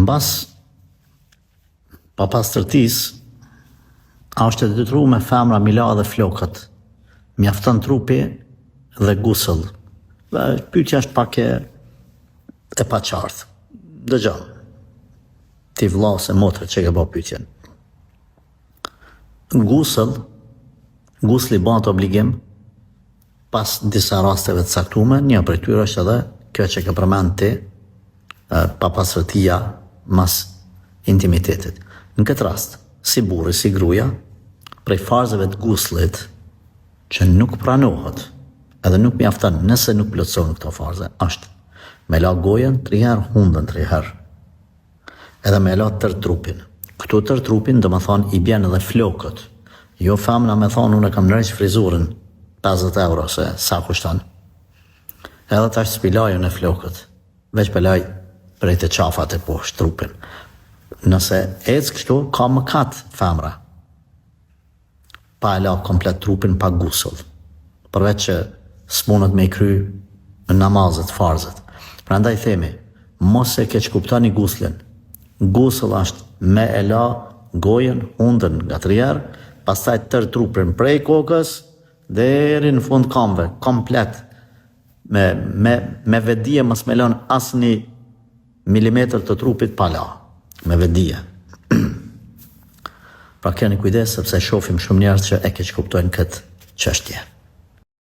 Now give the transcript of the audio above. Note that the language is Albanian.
Mbas papastërtisë, a është e detyrume femra m'i la edhe flokët? Mjafton trupi dhe gusëll. Dhe pyetja është pak e e paqartë. Dëgjo. Ti vëlla ose motër që ke bë pyetjen. Gusëll, gusli bëhet obligim pas disa rasteve të caktume, një prej tyre është edhe kjo që ke përmend ti, papastërtia mas intimitetit. Në këtë rast, si burri, si gruaja, prej farzeve të gusllit që nuk pranohet edhe nuk mjafton nëse nuk plotësohen këto farze, është me la gojën tri herë, hundën tri herë. Edhe me e la tërë trupin. Këtu tërë trupin domethonë i bjen edhe flokët. Jo femna me thonë unë e kam ndreq frizurën 50 euro se sa kushton. Edhe tash s'pi laj unë flokët. Veç pe laj prej te qafa te poshtë trupin. Nëse ec kështu ka mëkat femra. pa e la komplet trupin pa gusull, përveç që s'mundet me i kry namazet, farzet. Prandaj themi, mos e keqkuptoni guslin. Gusull është me e la gojën, hundën nga tri herë, pastaj tërë trupin prej kokës deri në fund kamve, komplet me me me vetëdije mos me lënë asnjë milimetër të trupit pa la, me vetëdije. Pra keni kujdes sepse shofim shumë njerëz që e keqkuptojnë këtë çështje.